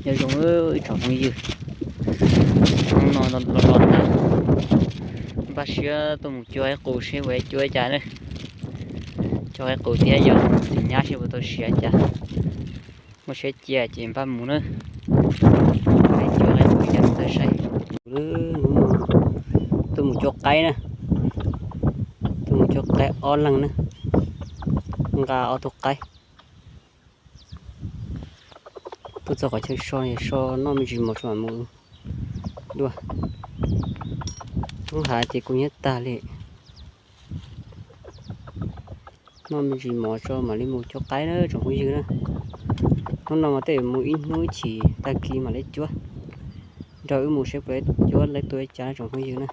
Nyob zoo ib tsoom phooj ywg, hnub no los los tag, npaj siab tuaj mus cua qaib qus seb puas cuab cas na. Cua qaib qus thiab yog txiv nyab seb puas tau siav cas. Muaj siab cia ces npaj mus na. Cua qaib qus cas txawj saib. Tuaj mus cua qaib na. Tuaj mus cua qaib ob leeg na. Nqa ob tug qaib. Tuaj txog qhov chaw so, so noj me ntsis mov tso mam mus dua. Hnub hav ces kuj nyiab tag li. Noj me ntsis mov tso mam li mus cua qaib na tsoom phooj ywg na. Hnub no mas tej zaum mus ib hnub chim tag kis mam li cuab. Nrog wb mus seb puas cuab laib tua cas na tsoom phooj ywg na.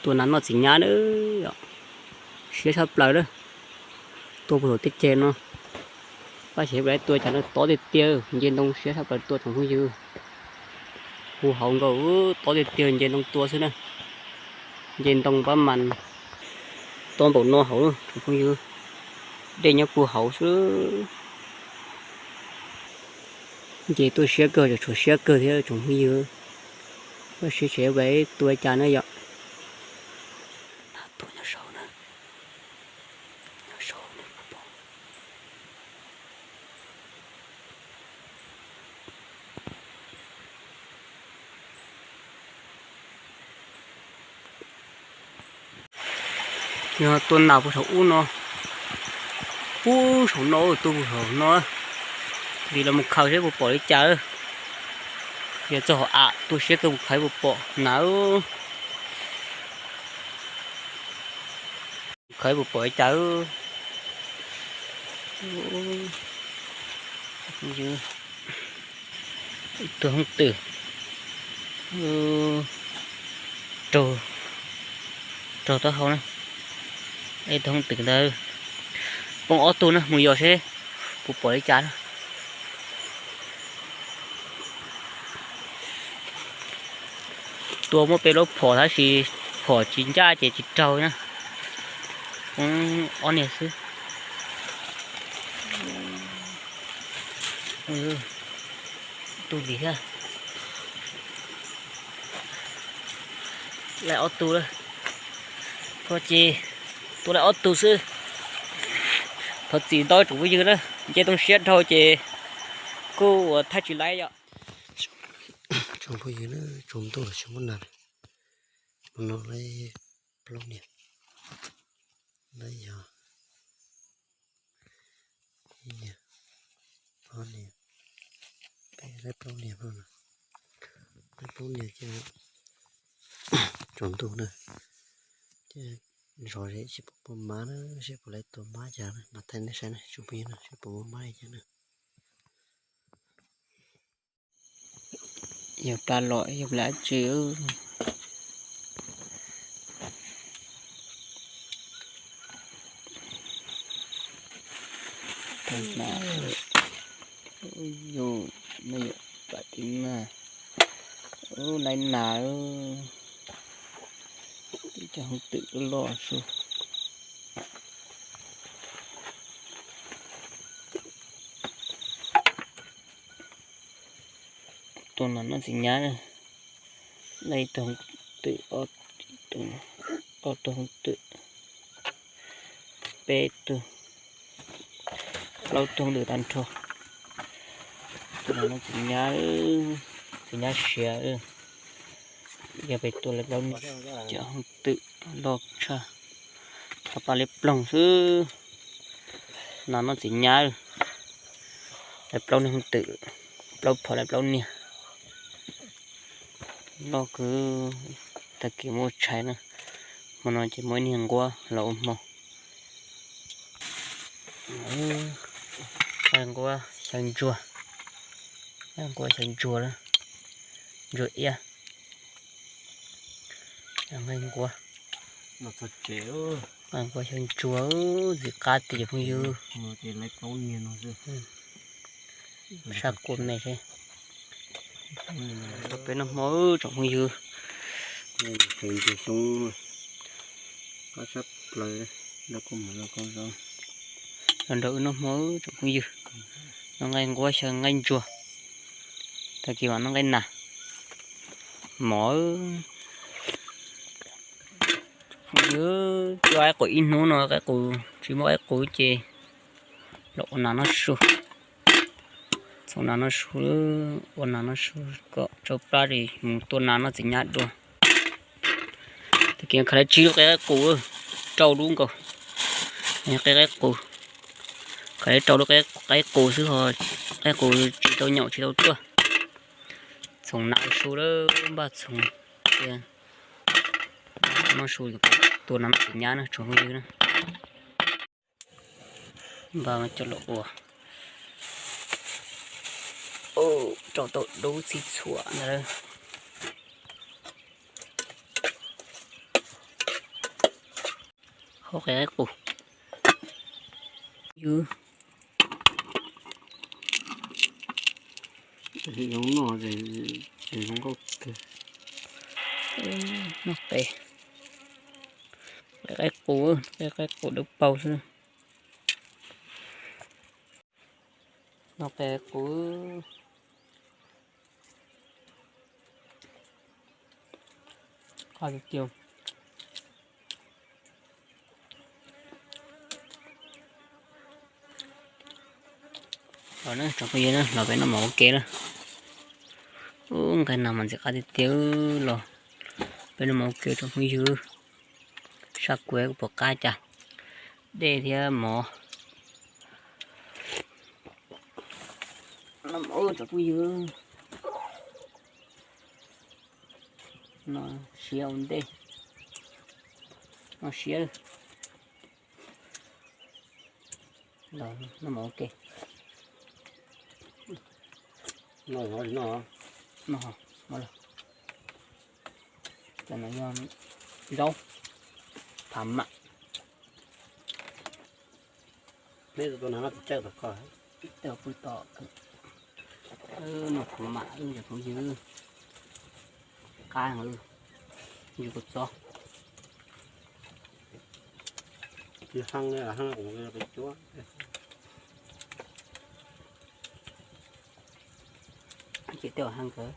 Tua nas noj txiv nyab na, siab tshaj plaws lawm. Tua puag saum tej ceg no, pab siab tua cas no tob tiag tiag, nce ntoo siab tshaj plaws tua tsoom phooj ywg. Puag hauv nkaus tob tiag tiag, nce ntoo tua xwb na. Nce ntoo pab mas tob npaum no hauv tsoom phooj ywg. Dej nyob puag hauv xwb. Nce tuaj siab kawg, tshuav siab kawg thiab tsoom phooj ywg. Pab siab tsev tua cas na yom. Yog tua nas puag saum ub no, puag saum no, tua puag saum no, vim los mus khaws seb puas pom li cas. Yog txog hauv av tua siab kawg mus khaws puas pom nas. Khaws puas pom li cas. Ib tug hoob twm raug, raug taub hau na. Ib tug hoob twm ntawd poob ob tug na, mus yos seb puas pom li cas na. Tua muab peb lub phom tab sis phom tsis ncaj ces tsis raug na. Poob ob niag xwb. Tug lis thiab. Laib ob tug lawm. Koj ces tua laib ob tug xwb. Thov txim ntau tsoom phooj ywg na, nce ntoo siab dhau ces kuj ua thaij tsis laib yom. Tsoom phooj ywg na, tsaus ntuj los tsis muaj nas. Hmo no laib plaub niag, laib yog ib niag, ob niag, peb, laib plaub niag no, laib plaub niag ces tsaus ntuj na, ces zov seb puas muaj mab na, seb puas laib tua mab cas na, mas thaij nej saib na tsoom phooj ywg na, seb puas muaj mab li cas na. Yog pla los yog pla tsi. Yus, nej yuav pam tib na, ub, laib nas, cov hoob twm loj su. Tus no noj txiv nyab, laib ib tug hoob twm, ob tug hoob twm, peb tug, plaub tug hoob twm tag nrho. Tus no noj txiv nyab, txiv nyab siav. Yog peb tua lawv plaub niag, cov hoob twm loj tshaj, qhov paj liab ploog xwb. No noj txiv nyab, lawv plaub niag hoob twm, plaub phom lawv plaub niag. Loj kawg, tag kis muab tshais na, hmo no ces muab ib niag nquab los ua hmo. Nqaij nquab xyaw ntsuag, nqaij nquab xyaw ntsuag, ntsuag iab, nqaij nquab, nqaij nquab xyaw ntsuag, ntxim qab tiag cov phooj ywg. Sab kua me seb. Peb noj hmo tsoom phooj ywg. Xyoo qab sab plaws, los nrog wb noj hmo tsoom phooj ywg. Noj nqaij nquab xyaw nqaij ntsuag, tag kis mam noj nqaij nas. Mov, phooj ywg, coj qaib qus ib hnub no, qaib qus tsis muaj qaib qus ces los ua nas noj su. Txhoov nas noj su, ua nas noj su kom tsau plab es mus tua nas noj txiv nyab dua. Tag kis khaws tau tsib lub qaib qus, rau lub nkaus, qaib qus. Khaws tau rau lub qaib qus xwb ho, qaib qus tsis tau nyaum tsis tau tuaj. Txhoov nas su lawm, npaj txhoov, noj su, tua nas noj txiv nyab na tsoom phooj ywg na. Npaj coj los ua, rau tau dub txhij txhua ntawd lawm. Hau qaib qus, ywg. Zoo no ces zoo nkauj kawg. Noj qe, qe qaib qus, qe qaib qus dawb paug xwb. Noj qe qus. Qab tiag tiag. Los na tsoom phooj ywg na, los peb noj mov ua ke na. Ub, nqaij nas mas ntxim qab tiag tiag los. Peb noj mov ua ke tsoom phooj ywg. Sab kua kuj pom qab cas, dej thiab mov. Noj mov tsoom phooj ywg. Noj siab ua ntej, noj siab. Los noj mov ua ke. Noj, noj, noj. Cov no yog zaub phav mam. Neb tua nas no tsis tseem tom ko, tseem pw tom. Noj phav mam, cov phooj ywg, qab heev, yus kua txob. Tsis heev li, heev ua peb cuab. Ces tej heev kawg.